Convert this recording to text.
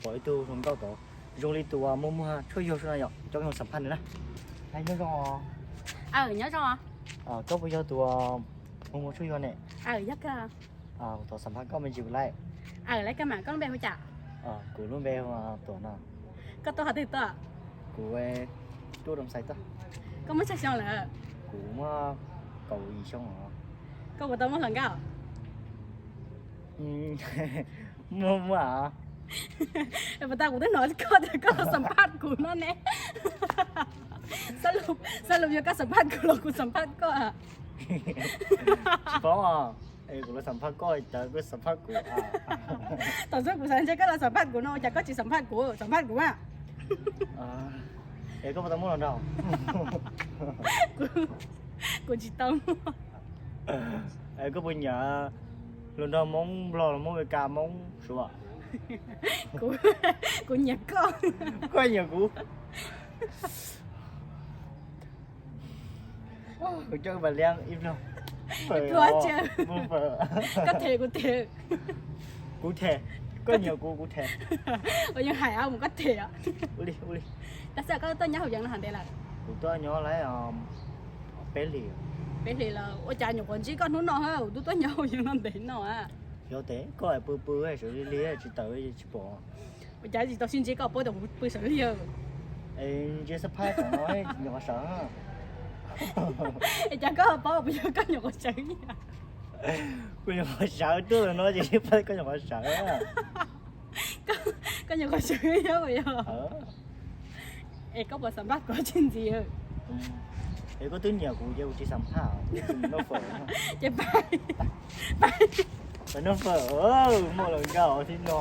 Pom ib tug hluas nkauj tod zoo li tus muaj muag tshuaj yuag no yom, coj mus xam phaj nws na. Nyob zoo. Nyob zoo. Koj puas yog tus muaj muag tshuaj yuag ne? Yog kawg. Kuv thov xam phaj koj me ntsis puas laij? Laij kawg mas, koj lub npe hu cas? Kuv lub npe hu Tuam no. Koj tuaj qhov twg tuaj? Kuv tuaj Roo Xais tuaj. Koj muaj tsawg xyoo lawm? Kuv muaj kaum yim xyoo os. Koj puas tau muaj hluas nkauj? Muaj muaj. Puas tau, kuv twb hnov koj tias koj los xam phaj kuv no ne. Xab lub yog koj xam phaj kuv los kuv xam phaj koj? Tsis paub os. Es kuv los xam phaj koj, cas koj xam phaj kuv? Tam sim kuv xav ntshe koj los xam phaj kuv no, cas koj tsis xam phaj kuv, xam phaj kuv mas. Es koj puas tau muaj hluas nraug? Kuv tsis tau muaj. Es koj puas nyiam hluas nraug Hmoob Nplog los Hmoob Mes Kas Hmoob Suav? Kuv nyiam koj. Koj nyiam kuv? Kuv coj pas liab ib pluag. Koj them kuv them. Kuv them. Koj nyiam kuv kuv them. Ua yeej hais mus koj them. Tab sis koj tuaj nyob hauv Yeev no has ntev lawm? Kuv tuaj nyob lawm peb hlis. Peb hlis lawm. Ua cas nyuam qhuav ntsib koj hnub no, kuv twb tuaj nyob hauv Yeev no ntev no a. Yog tias koj pw pw sawv lig lig tsis tawm tsis pom. Ua cas tsis tau sib ntsib koj paub tias kuv pw sawv lig? Es ntsia xam phaj tam no nyuam qhuav sawv. Es cas koj paub puas yog koj nyuam qhuav sawv? Kuv nyuam qhuav sawv tuaj no ces koj nyuam qhuav sawv. Koj nyuam qhuav sawv yog puas yog? Es koj puas xam phaj kuv tsis ntxiv? Es koj twb nyiam kuv ces kuv tsis xam phaj, noj fawm. Ces pais, pais noj fawm, muaj hluas nkauj thiab no.